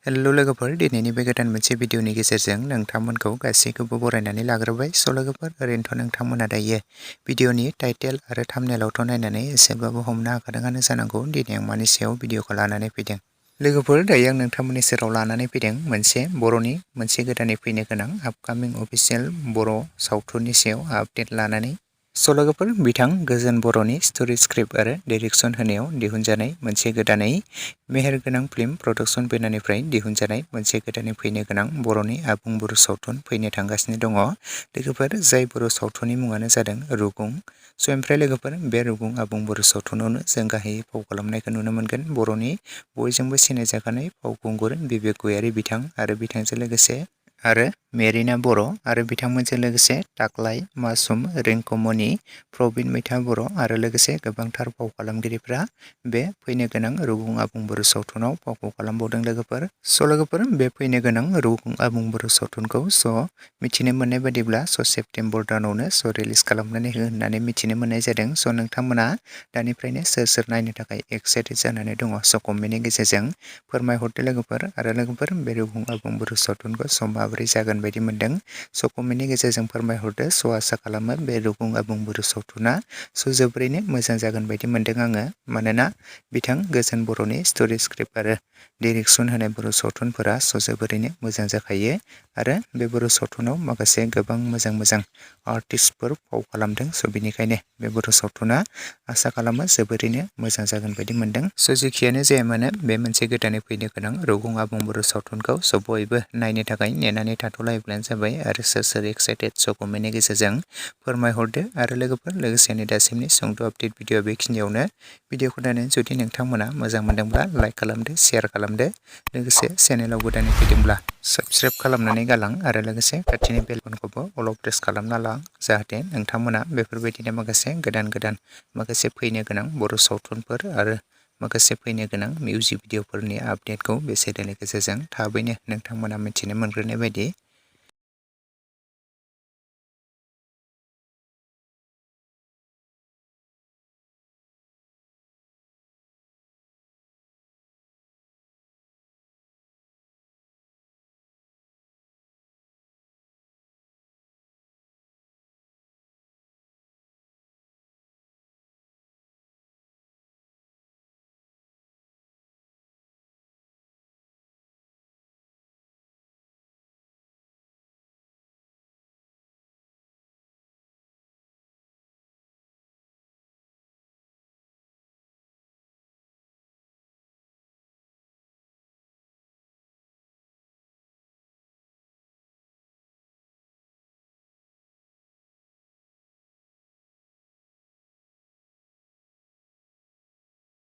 Hello लोगोफोर दिनैनि बे गोदान मोनसे भिडिअनि गेजेरजों नोंथांमोनखौ गासैखौबो बरायनानै लाग्रोबाय। लोगोफोर ओरैनोथ' नोंथांमोना दायो भिडिअनि टाइटेल आरो थाम्बनेइलावथ' नायनानै एसेबाबो हमनो हाखादोंआनो जानांगौ दिनै आं मानि सायाव भिडिअखौ लानानै फैदों। लोगोफोर दायो आं नोंथांमोननि सेराव लानानै फैदों मोनसे बर'नि मोनसे गोदानै फैनो गोनां आपकामिं अफिसियेल बर' सावथुननि सायाव आपडेट लानानै। लोगोफोर बिथां गोजोन बर'नि स्ट'रि स्क्रिप्ट आरो डाइरेक्सन होनायाव दिहुनजानाय मोनसे गोदानै मेहेरगोनां फिल्म प्रडाक्शन बेनारनिफ्राय दिहुनजानाय मोनसे गोदानै फैनो गोनां बर'नि आबुं बर' सावथुन फैनो थांगासिनो दङ। लोगोफोर जाय बर' सावथुननि मुङानो जादों रुगुं। ओमफ्राय लोगोफोर बे रुगुं आबुं बर' सावथुनावनो जों गाहायै फाव खालामनायखौ नुनो मोनगोन बर'नि बयजोंबो सिनायजाखानाय फावखुंगुर बिबेक गयारि बिथां आरो बिथांजों लोगोसे मेरिना बर' आरो बिथांमोनजों लोगोसे ताक्लाई, मासुम, रिंकुमनि, प्रबिन मैथा बर' आरो लोगोसे गोबांथार फाव खालामगिरिफ्रा बे फैनो गोनां रुगुं आबुं बर' सावथुनाव फावखौ खालामबावदों लोगोफोर। लोगोफोर बे फैनो गोनां रुगुं आबुं बर' सावथुनखौ मिथिनो मोननाय बादिब्ला सेप्तेम्बर दानावनो रिलिज खालामनानै होननानै मिथिनो मोननाय जादों। नोंथांमोना दानिफ्रायनो सोर सोर नायनो थाखाय एक्साइटेड जानानै दङ कमेन्टनि गेजेरजों फोरमायहरदो लोगोफोर। आरो लोगोफोर बे रुगुं आबुं बर' सावथुनखौ माबोरै जागोन बायदि मोनदों कमेन्टनि गेजेरजों फोरमायहरदो। आसा खालामो बे रुगुं आबुं बर' सावथुना जोबोरैनो मोजां जागोन बायदि मोनदों आङो। मानोना बिथां गोजोन बर'नि स्ट'रि स्क्रिप्ट आरो डाइरेक्सन होनाय बर' सावथुनफोरा जोबोरैनो मोजां जाखायो। आरो बे बर' सावथुनाव माखासे गोबां मोजां आर्टिस्टफोर फाव खालामदों। बेनिखायनो बे बर' सावथुना आसा खालामो जोबोरैनो मोजां जागोन बायदि मोनदों। जेखियानो जाया मानो बे मोनसे गोदानै फैनो गोनां रुगुं आबुं बर' सावथुनखौ बयबो नायनो थाखाय नेनानै थाथ'लायोब्लानो जाबाय। आरो सोर एक्साइटेड कमेन्टनि गेजेरजों फोरमायहरदो। आरो लोगोफोर लोगोसेनो दासिमनि सुंद' आपडेट भिडिअ बेखिनियावनो। भिडिअखौ नायनानै जुदि नोंथांमोना मोजां मोनदोंब्ला लाइक खालामदो, शेयार खालामदो। लोगोसे चेनेलाव गोदानै फैदोंब्ला साबस्क्राइब खालामनानै गालां आरो लोगोसे खाथिनि बेल आइकनखौबो अल प्रेस खालामना ला, जाहाथे नोंथांमोना बेफोरबायदिनो माखासे गोदान माखासे फैनो गोनां बर' सावथुनफोर आरो माखासे फैनो गोनां मिउजिक भिडिअफोरनि आपडेटखौ बे चेनेलनि गेजेरजों थाबैनो नोंथांमोना मिथिनो मोनग्रोनाय बायदि